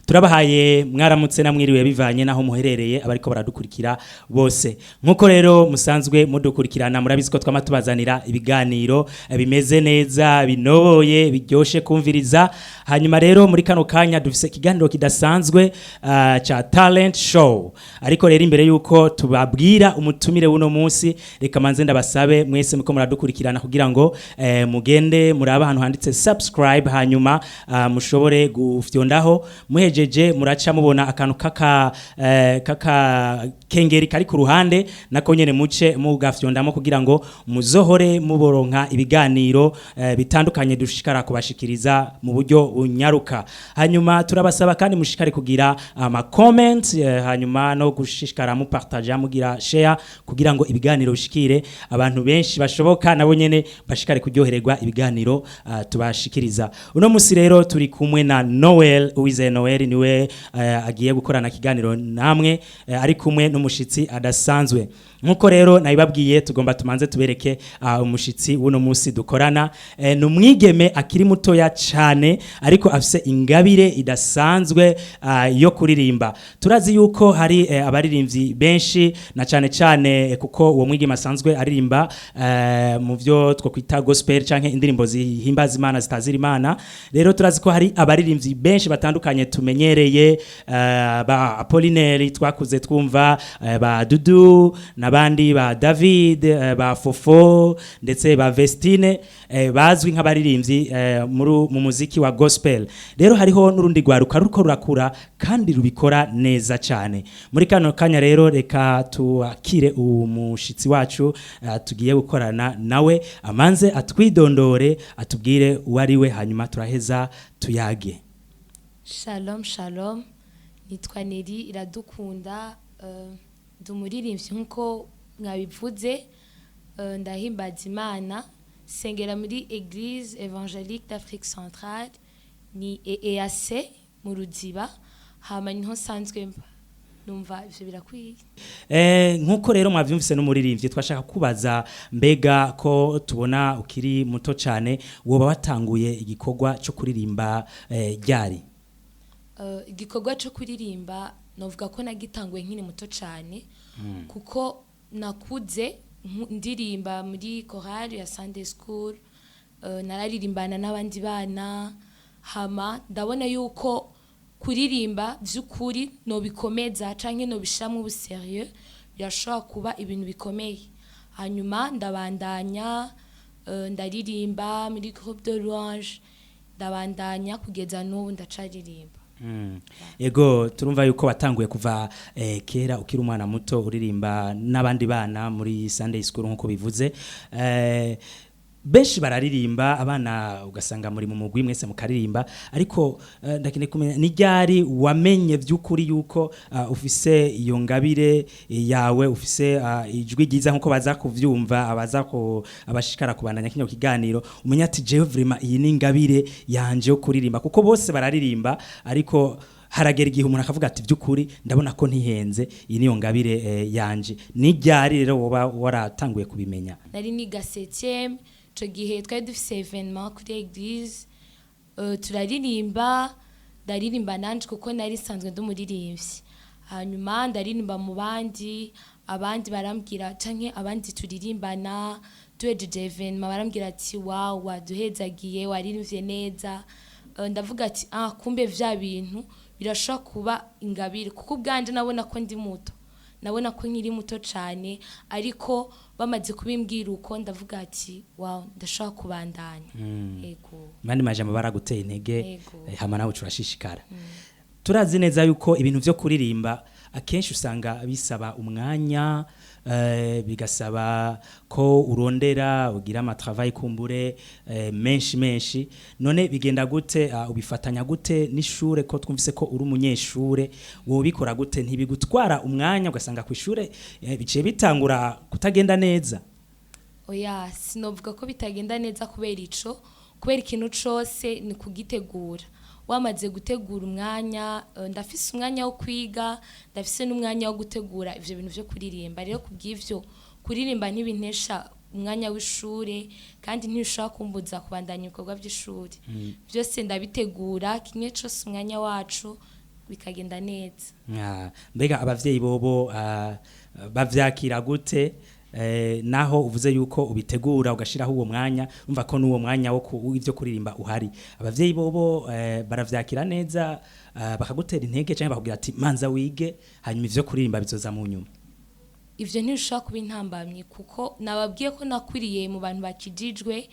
Turabahaye mwaramutse namwiriwe bivanye naho muherereye abariko baradukurikira bose. Nkuko rero musanzwe mudukurikirana, murabizi ko twama tubazanira ibiganiro bimeze neza, binoboye, biryoshe kumviriza. Hanyuma rero muri kano kanya dufise ikiganiro kidasanzwe ca talent show. Ariko rero imbere yuko tubabwira umutumire w'uno munsi, reka manze ndabasabe mwese muko muradukurikirana kugira ngo mugende murabe ahantu handitse subscribe, hanyuma mushobore gufyondaho. Muhejeje muraca mubona akantu kaka kengeri kari ku ruhande, nako nyene muce mugafyondamo kugira ngo muzohore muboronka ibiganiro bitandukanye dushikara kubashikiriza mu buryo bunyaruka. Hanyuma turabasaba kandi mushikare kugira ama comment, hanyuma no gushishikara mu partage, mugira share, kugira ngo ibiganiro bishikire abantu benshi bashoboka, nabo nyene bashikare kuryohererwa ibiganiro tubashikiriza. Uno musi rero turi kumwe na Noel Uwizeye. Noel niwe agiye gukorana kiganiro namwe, ari kumwe n'umushitsi adasanzwe. Nkuko rero nabibabwiye, tugomba tumanze tubereke umushitsi w'uno musi dukorana. Ni umwigeme akiri mutoya cyane, ariko afise ingabire idasanzwe yo kuririmba. Turazi yuko hari abaririmbyi benshi, na cyane cyane kuko uwo mwigeme asanzwe aririmba mu byo twokwita gospel canke indirimbo zihimbaza Imana, zitazira Imana. Rero turazi ko hari abaririmbyi benshi batandukanye tumenyereye, ba Apollinaire twakuze twumva, ba Dudu n'abandi, ba David, ba Fofo, ndetse ba Vestine, bazwi nk'abaririmbyi mu muziki wa gospel. Rero hariho n'urundi rwaruka ruko rurakura kandi rubikora neza cyane. Muri kano kanya rero reka tuakire umushitsi wacu tugiye gukorana nawe, amanze atwidondore, atubwire uwo ari we, hanyuma turaheza tuyage. Shalom, shalom. Nitwa Neri Iradukunda, ndi umuririmbyi nk'uko mwabivuze, ndahimbaza Imana, sengera muri Église Évangélique d'Afrique Centrale, ni EAC mu Ruziba, hama niho nsanzwe mba. Numva ivyo birakwiye. Nkuko rero mwavyumvise, n'umuririmbyi. Twashaka kubaza, mbega ko tubona ukiri muto cyane, woba watanguye igikorwa cyo kuririmba ryari? Igikorwa cyo kuririmba novuga ko nagitanguye nkiri muto cyane, kuko nakuze ndirimba muri chorale ya Sunday school, nararirimbana n'abandi bana, hama ndabona yuko kuririmba by'ukuri nobikomeza canke nobishiramo ubu sérieux, birashobora kuba ibintu bikomeye. Hanyuma ndabandanya, ndaririmba muri groupe de louange, ndabandanya kugeza n'ubu ndacaririmba. Ego, turumva yuko watanguye kuva kera ukiri umwana muto uririmba n'abandi bana muri Sunday school nkuko bivuze. Benshi bararirimba, abana ugasanga muri mu mugwi mwese mukaririmba, ariko ndakeneye kumenya ni ryari wamenye by'ukuri yuko ufise iyo ngabire yawe, ufise ijwi ryiza nkuko baza kuvyumva abaza ko abashikara kubandanya kino kiganiro, umenya ati jewe vraiment iyi ni ingabire yanje yo kuririmba? Kuko bose bararirimba, ariko haragera igihe umuntu akavuga ati by'ukuri ndabona ko ntihenze, iyi niyo ngabire yanje. Ni ryari rero woba waratanguye kubimenya? Nari niga septième. Ico gihe twari dufise événement kuri église, turaririmba, ndaririmba nanje kuko nari nsanzwe ndi umuririmbyi. Hanyuma ndaririmba mu bandi, abandi barambwira, canke abandi turirimbana, duhejeje événement barambwira ati: "Wow, waduhezagiye, waririmbye neza." Ndavuga ati: "Ah, kumbe vya bintu birashobora kuba ingabire." Kuko ubwanje nabona ko ndi muto, nabona ko nkiri muto cane, ariko bamaze kubimbwira uko, ndavuga ati: "Wow, ndashobora kubandanya." Ego. Mandi majambo, baraguteye intege. Yego. Hama nawe urashishikara. Turazi neza yuko ibintu vyo kuririmba akenshi usanga bisaba umwanya, bigasaba ko urondera ugira ama travail kumbure menshi menshi. None bigenda gute, ubifatanya gute n'ishure, ko twumvise ko uri umunyeshure? Wobikora gute? Ntibigutwara umwanya, ugasanga ku ishure biciye bitangura kutagenda neza? Oya, sinovuga ko bitagenda neza kubera ico, kubera ikintu cose ni kugitegura. Wamaze gutegura umwanya, ndafise umwanya wo kwiga, ndafise n'umwanya wo gutegura ivyo bintu vyo kuririmba. Rero kubw'ivyo, kuririmba ntibintesha umwanya w'ishure, kandi ntibishobora kumbuza kubandanya ibikorwa vy'ishure. Vyose ndabitegura, kimwe cose umwanya wacu. bikagenda neza. Ah, mbega abavyeyi bobo bavyakira gute? Naho uvuze yuko ubitegura ugashiraho uwo mwanya, umva ko n'uwo mwanya wo w'ivyo kuririmba uhari, abavyeyi bobo baravyakira neza, bakagutera intege, canke bakubwira ati manza wige, hanyuma ivyo kuririmba bizoza mu nyuma? Ivyo ntibishobora kuba intambamyi, kuko nababwiye ko nakuriye mu bantu bakijijwe.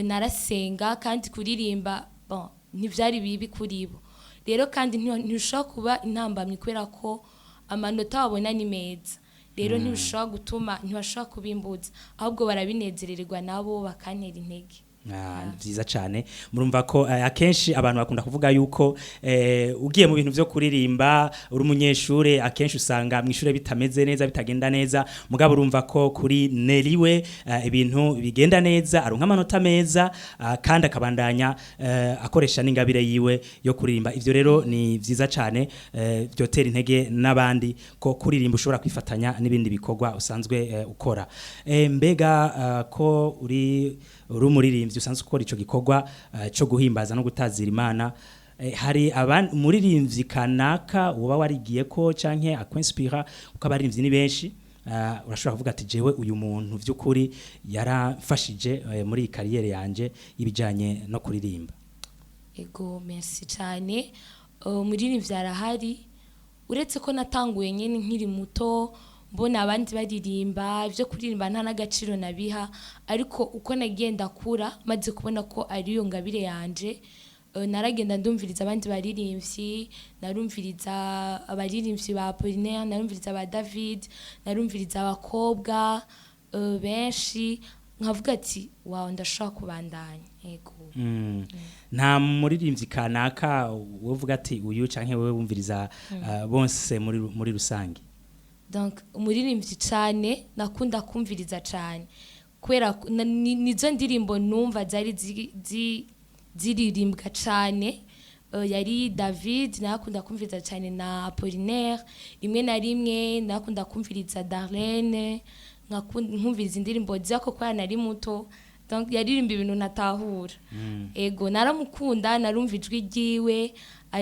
Narasenga, kandi kuririmba, bon, ntivyari bibi kuri bo. Rero kandi ntibishobora kuba intambamyi, kubera ko amanota babona ni meza. Rero ntibishobora gutuma, ntibashobora kubimbuza, ahubwo barabinezererwa nabo bakantera intege. Ah, ni vyiza cane. Murumva ko akenshi abantu bakunda kuvuga yuko ugiye mu bintu vyo kuririmba uri umunyeshure, akenshi usanga mu ishure bitameze neza, bitagenda neza. Mugabo urumva ko kuri Neriwe ibintu bigenda neza, aronka amanota meza, kandi akabandanya akoresha n'ingabire yiwe yo kuririmba. Ivyo rero ni vyiza cane, vyotera intege n'abandi ko kuririmba ushobora kwifatanya n'ibindi bikorwa usanzwe ukora. Mbega ko uri umuririmbyi usanzwe ukora ico gikorwa cyo guhimbaza no gutazira Imana, hari umuririmbyi kanaka uba warigiye ko canke akwinspira? Kuko abaririmbyi ni benshi, urashobora kuvuga ati jewe uyu muntu vy'ukuri yaramfashije muri iyi carrière yanje y'ibijanye no kuririmba. Ego, merci cyane. Umuririmbyi arahari. Uretse ko natanguye nyine nkiri muto mbona abandi baririmba, ibyo kuririmba nta n'agaciro nabiha, ariko uko nagenda kura maze kubona ko ariyo ngabire yanje, naragenda ndumviriza abandi baririmbyi. Narumviriza abaririmbyi ba Apollinaire, narumviriza ba David, narumviriza abakobwa benshi, nkavuga ati wawe ndashobora kubandanya. Ego. Nta muririmbyi kanaka wovuga ati uyu, canke wewe wumviriza bonse muri rusange? Donc umuririmbyi cyane nakunda kumviriza cyane, kubera nizo ndirimbo numva zari ziririmbwa cyane, yari David nakunda kumviriza cyane na Apollinaire. Rimwe na rimwe nakunda kumviriza Darlene, nkumviriza indirimbo zako kubera nari muto, donc yaririmba ibintu natahura. Ego, naramukunda, narumva ijwi ryiwe,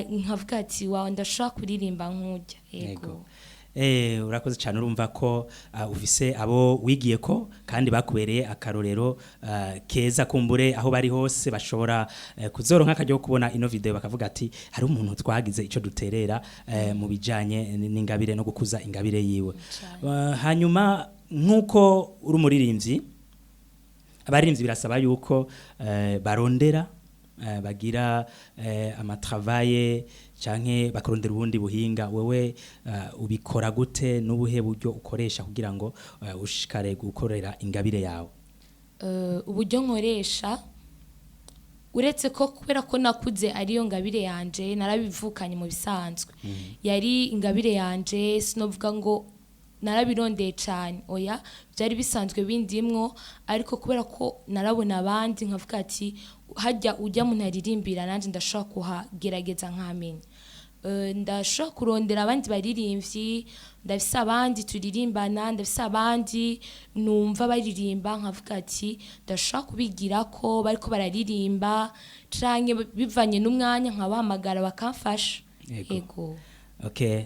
nkavuga ati wawe ndashobora kuririmba nk'urya. Ego. Ego. Urakoze cyane. Urumva ko ufise abo wigiye ko kandi bakubereye akarorero keza. Kumbure aho bari hose bashobora kuzoronka akaryo ko kubona ino video bakavuga ati hari umuntu twagize ico duterera mu bijanye n'ingabire no gukuza ingabire yiwe. Hanyuma nk'uko uri umuririmbyi, abaririmbyi birasaba yuko barondera, bagira amatravail canke bakarondera ubundi buhinga. Wewe ubikora gute? N'ubuhe buryo ukoresha kugira ngo ushishikare gukorera ingabire yawe? Uburyo nkoresha, uretse ko kubera ko nakuze ariyo ngabire yanje, narabivukanye, mu bisanzwe yari ingabire yanje, sinovuga ngo narabirondeye cyane, oya, byari bisanzwe bindimwo. Ariko kubera ko narabona abandi nkavuga ati hajya ujya muntu aririmbira, nanjye ndashobora kuhagerageza nkamenya. Ndashobora kurondera abandi baririmbyi, ndafise abandi turirimbana, ndafise abandi numva baririmba nkavuga ati ndashobora kubigira ko bariko bararirimba, canke bivanye n'umwanya nkabahamagara bakamfasha. Yego. Ego. Okay.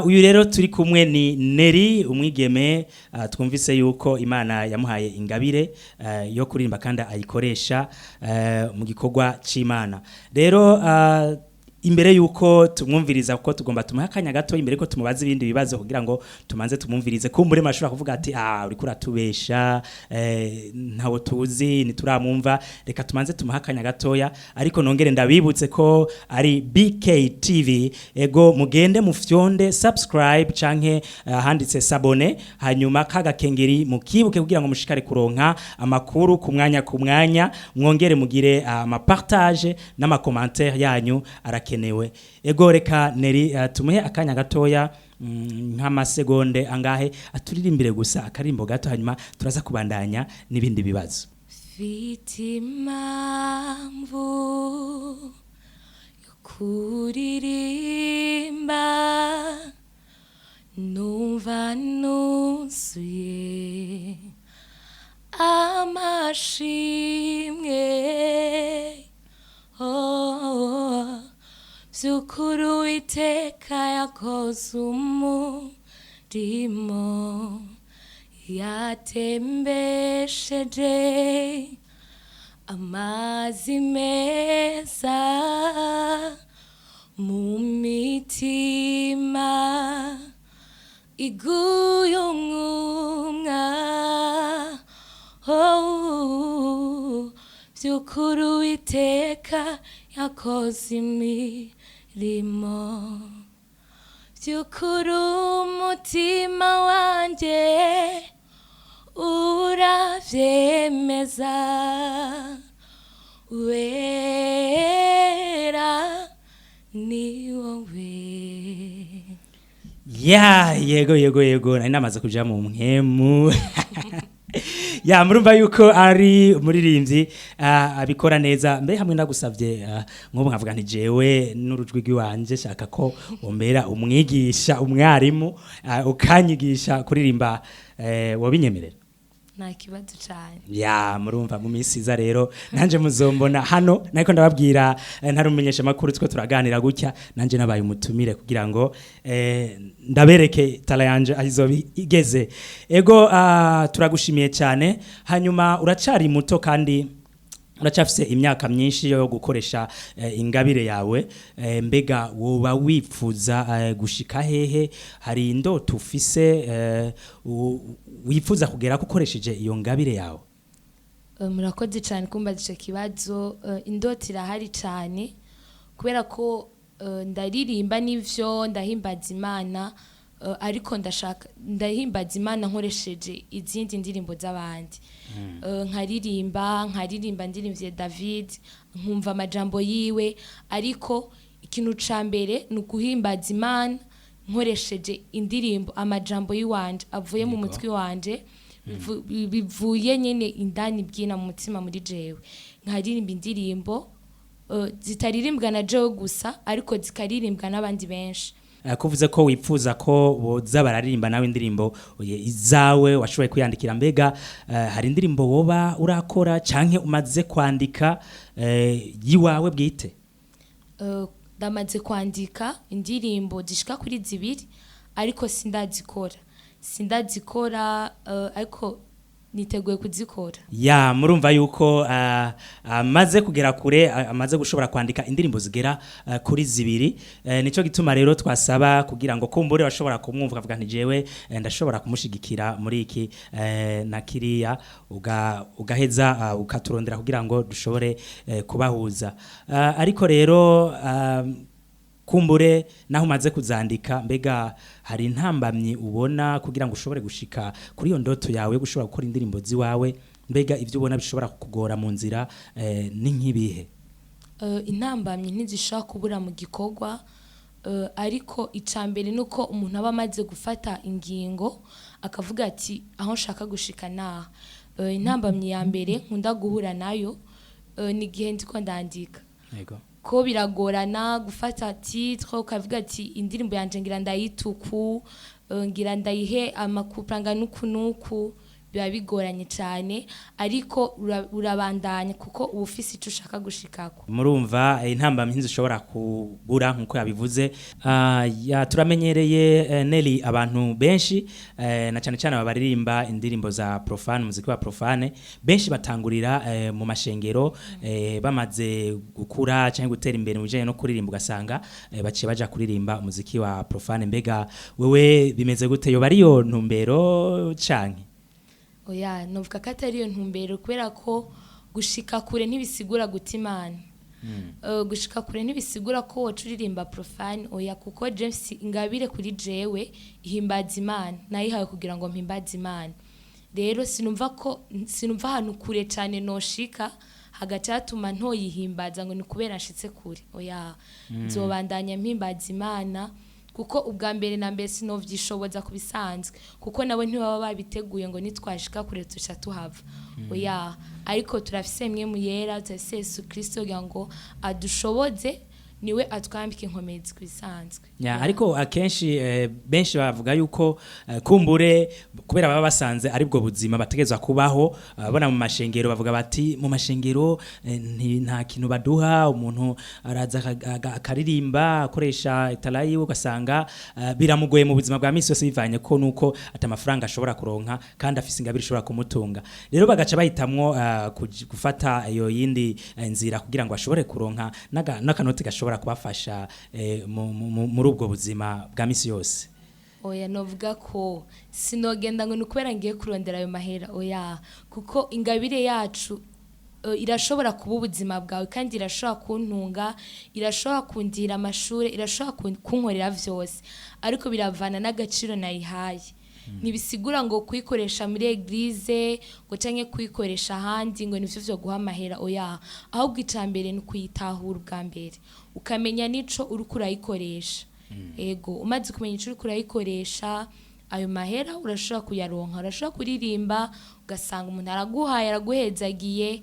Uyu rero turi kumwe ni Neri, umwigeme twumvise yuko Imana yamuhaye ingabire yo kuririmba kandi ayikoresha mu gikorwa c'Imana. Rero imbere yuko tumwumviriza, kuko tugomba tumuhe akanya gato imbere ko tumubaza ibindi bibazo kugira ngo tumanze tumwumvirize, kumbure mashobora kuvuga ati ah, uriko uratubesha, ntawo tuzi, ntituramwumva. Reka tumanze tumuhe akanya gatoya, ariko nongere ndabibutse ko ari BKTV. Ego, mugende mufyonde subscribe canke handitse s'abonner, hanyuma kagakengeri mukibuke kugira ngo mushikare kuronka amakuru ku mwanya ku mwanya. Mwongere mugire amapartage n'amacommentaire yanyu arakenewe. Ego, reka Neri tumuhe akanya gatoya, nk'amasegonde angahe, aturirimbire gusa akarimbo gato, hanyuma turaza kubandanya n'ibindi bibazo. Mfite impamvu yo kuririmba, numva nuzuye amashimwe, oh, By'ukuri Uwiteka yakoze umurimo, yatembesheje amazi meza mu mitima iguye umwumwa. Oh, by'ukuri Uwiteka yakoze imirimo. By'ukuri umutima wanjye urabyemeza, wera ni wowe. Ya, yego yego yego, nari namaze kuja mu mpwemu. Ya, murumva yuko ari umuririmbyi abikora neza. Mbe hamwe ndagusavye, nk'ubu nkavuga nti jewe n'urujwi rw'iwanje shaka ko umbera umwigisha, umwarimu, ukanyigisha kuririmba, wobinyemerera? Nta kibazo cyane. Ya, murumva mu minsi iza rero nanje muzombona hano. Nariko ndababwira, ntarumenyesha makuru two turaganira gutya, nanje nabaye umutumire kugira ngo ndabereke tala yanje ahizoba igeze. Ego, turagushimiye cyane. Hanyuma uracari muto kandi uracafise imyaka myinshi yo gukoresha ingabire yawe. Mbega woba wipfuza gushika hehe? Hari indoto ufise wifuza kugera ko ukoresheje iyo ngabire yawe? Murakoze cyane kumbaza icyo kibazo. Indoto irahari cyane kubera ko ndaririmba n'ivyo ndahimbaza Imana, ariko ndashaka ndahimbaza Imana nkoresheje izindi ndirimbo z'abandi. Nkaririmba ndirimvye David, nkumva amajambo yiwe, ariko ikintu ca mbere ni uguhimbaza Imana nkoresheje indirimbo, amajambo yiwanje avuye mu mutwe wanje, bivuye nyene indani bwina mu mutima muri jewe, nkaririmba indirimbo zitaririmbwa na jewe gusa ariko zikaririmbwa n'abandi benshi. Kuvuze ko wipfuza ko boza bararirimba nawe indirimbo izawe washoboye kwiyandikira, mbega hari indirimbo woba urakora canke umaze kwandika yiwawe bwite? Ndamaze kwandika indirimbo zishika kuri zibiri ariko sindazikora, ariko niteguye kuzikora. Ya, murumva yuko amaze kugera kure, amaze gushobora kwandika indirimbo zigera kuri zibiri. Nico gituma rero twasaba kugira ngo kumbure bashobora kumwumva ukavuga nti jewe ndashobora kumushigikira muri iki na kiriya, ugaheza ukaturondera kugira ngo dushobore kubahuza. Ariko rero kumbure naho umaze kuzandika, mbega hari intambamyi ubona kugira ngo ushobore gushika kuri iyo ndoto yawe yo gushobora gukora indirimbo ziwawe? Mbega ibyo ubona bishobora kukugora mu nzira ni nk'ibihe? Intambamyi ntizishobora kubura mu gikorwa, ariko icya mbere ni uko umuntu aba amaze gufata ingingo akavuga ati aho nshaka gushika naha. Intambamyi ya mbere nkunda guhura nayo ni igihe ndiko ndandika, ko biragorana gufata titre ukavuga ati indirimbo yanje ngira ndayituku, ngira ndayihe amakupla angana uku nuku, biba bigoranye cyane, ariko urabandanya kuko uba ufise ico ushaka gushikako. Murumva, intambamyi ntizishobora kubura nkuko yabivuze. Ya, turamenyereye, Nelly, abantu benshi, na cyane cyane abaririmba indirimbo za profane, muziki wa profane, benshi batangurira mu mashengero, bamaze gukura cyangwa gutera imbere mu bijanye no kuririmba ugasanga baciye baja kuririmba umuziki wa profane. Mbega wewe bimeze gute? Yoba ariyo ntumbero canke? Oya, novuga ko atari iyo ntumbero kubera ko gushika kure ntibisigura guta Imana. Gushika kure ntibisigura ko woca uririmba profane, oya, kuko James ingabire kuri jewe ihimbaza Imana, nayihawe kugira ngo mpimbaze Imana. Rero sinumva ko sinumva ahantu kure cyane noshika hagati hatuma ntoyihimbaza ngo ni kubera nshitse kure, oya. Nzobandanya mpimbaza Imana kuko ubwa mbere na mbere sinovyishoboza ku bisanzwe, kuko nabo ntibaba babiteguye ngo nitwashika kure tuca tuhava, oya. Ariko turafise mwe mu yera, turafise Yesu Kristo kugira ngo adushoboze. Niwe atwambika inkomezi ku bisanzwe. Ya, ariko akenshi benshi bavuga yuko kumbure kubera baba basanze aribwo buzima bategezwa kubaho, bona mu mashengero bavuga bati mu mashengero nta kintu baduha. Umuntu araza akaririmba akoresha itara yiwe, ugasanga biramugoye mu buzima bwa misi yose, bivanye ko nuko ata amafaranga ashobora kuronka kandi afise ingabire ishobora kumutunga. Rero bagaca bahitamwo gufata iyo yindi nzira kugira ngo ashobore kuronka n'akanoti gashobora kubafasha muri ubwo buzima bwa misi yose. Oya, novuga ko sinogenda ngo ni ukubera ngiye kurondera ayo mahera, oya, kuko ingabire yacu irashobora kuba ubuzima bwawe, kandi irashobora kuntunga, irashobora kundira amashuri, irashobora kunkorera vyose, ariko biravana n'agaciro nayihaye. Ntibisigura ngo kuyikoresha muri église ngo canke kuyikoresha ahandi ngo nivyo vyo guha amahera, oya. Ahubwo ica mbere ni ukuyitahura ubwa mbere, ukamenya n'ico uriko urayikoresha. Ego, umaze kumenya ico uriko urayikoresha, ayo mahera urashobora kuyaronka. Urashobora kuririmba ugasanga umuntu araguhaye, araguhezagiye.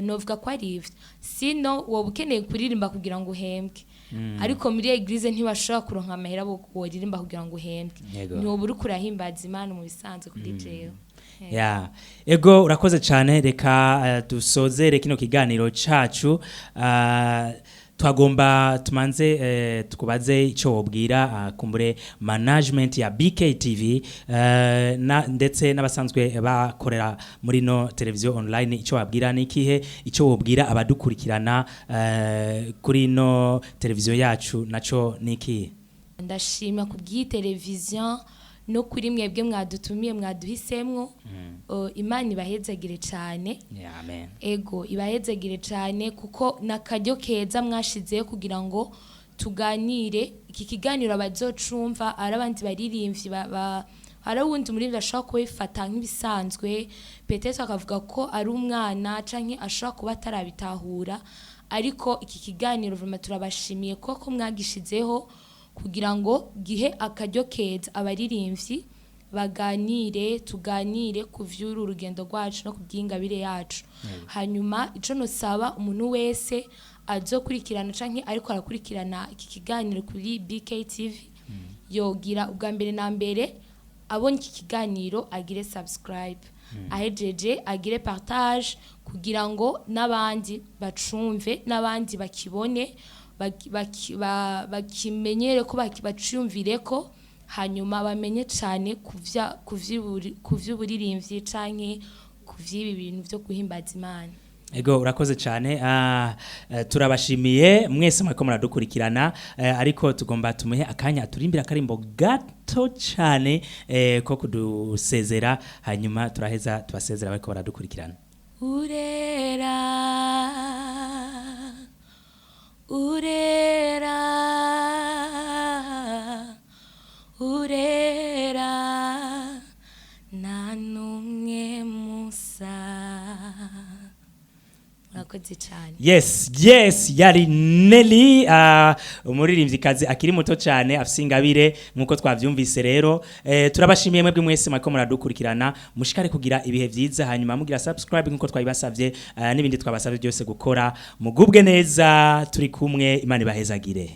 Novuga ko ari ivyo. Sino woba ukeneye kuririmba kugira ngo uhembwe, ariko muri église ntibashobora kuronka amahera woririmba kugira ngo uhembwe. Ntiwoba uriko urahimbaza Imana mu bisanzwe kuri jewe. Ya, ego, urakoze cyane. Reka dusozere kino kiganiro cacu. Twagomba tumanze tukubaze icyo wobwira kumbure management ya BKTV ndetse n'abasanzwe bakorera muri no televiziyo online. Icyo wabwira ni ikihe? Icyo wobwira abadukurikirana kuri no televiziyo yacu naco ni ikihe? Ndashima ku bw'iyi televiziyo no kuri mwebwe mwadutumiye, mwaduhisemwo. Imana ibahezagire cyane. Yeah, amen. Ego, ibahezagire cyane, kuko n'akaryo keza mwashizeyo kugira ngo tuganire. Iki kiganiro abazocumva ari abandi baririmbyi hari uwundi muririmbyi ashobora kubifata nk'ibisanzwe, peut-être akavuga ko ari umwana canke ashobora kuba atarabitahura. Ariko iki kiganiro vraiment turabashimiye ko mwagishizeho kugira ngo gihe akaryo keza abaririmbyi baganire, tuganire ku vy'uru rugendo rwacu no ku by'ingabire yacu. Hanyuma ico nosaba umuntu wese azokurikirana canke ariko arakurikirana iki kiganiro kuri BKTV, yogira ubwa mbere na mbere abonye iki kiganiro agire subscribe, ahejeje agire partage, kugira ngo n'abandi bacumve, n'abandi bakibone, bakimenyere ko baciyumvire ko, hanyuma bamenye cyane kuvy'uburirimbyi canke kuvy'ibi bintu vyo guhimbaza Imana. Ego, urakoze cyane. Turabashimiye mwese mwariko muradukurikirana, ariko tugomba tumuhe akanya aturimbira akarimbo gato cyane ko kudusezera, hanyuma turaheza tubasezera bariko baradukurikirana. Urera, urera, urera, nta n'umwe musa. Murakoze cyane. Yes, yari Nelly, umuririmvyikazi akiri muto cyane afise ingabire nkuko twavyumvise. Rero turabashimiye mwebwe mwese mwariko muradukurikirana. Mushikare kugira ibihe vyiza, hanyuma mugira subscribe nkuko twabibasavye, n'ibindi twabasavye byose gukora. Mugubwe neza, turi kumwe, Imana ibahezagire.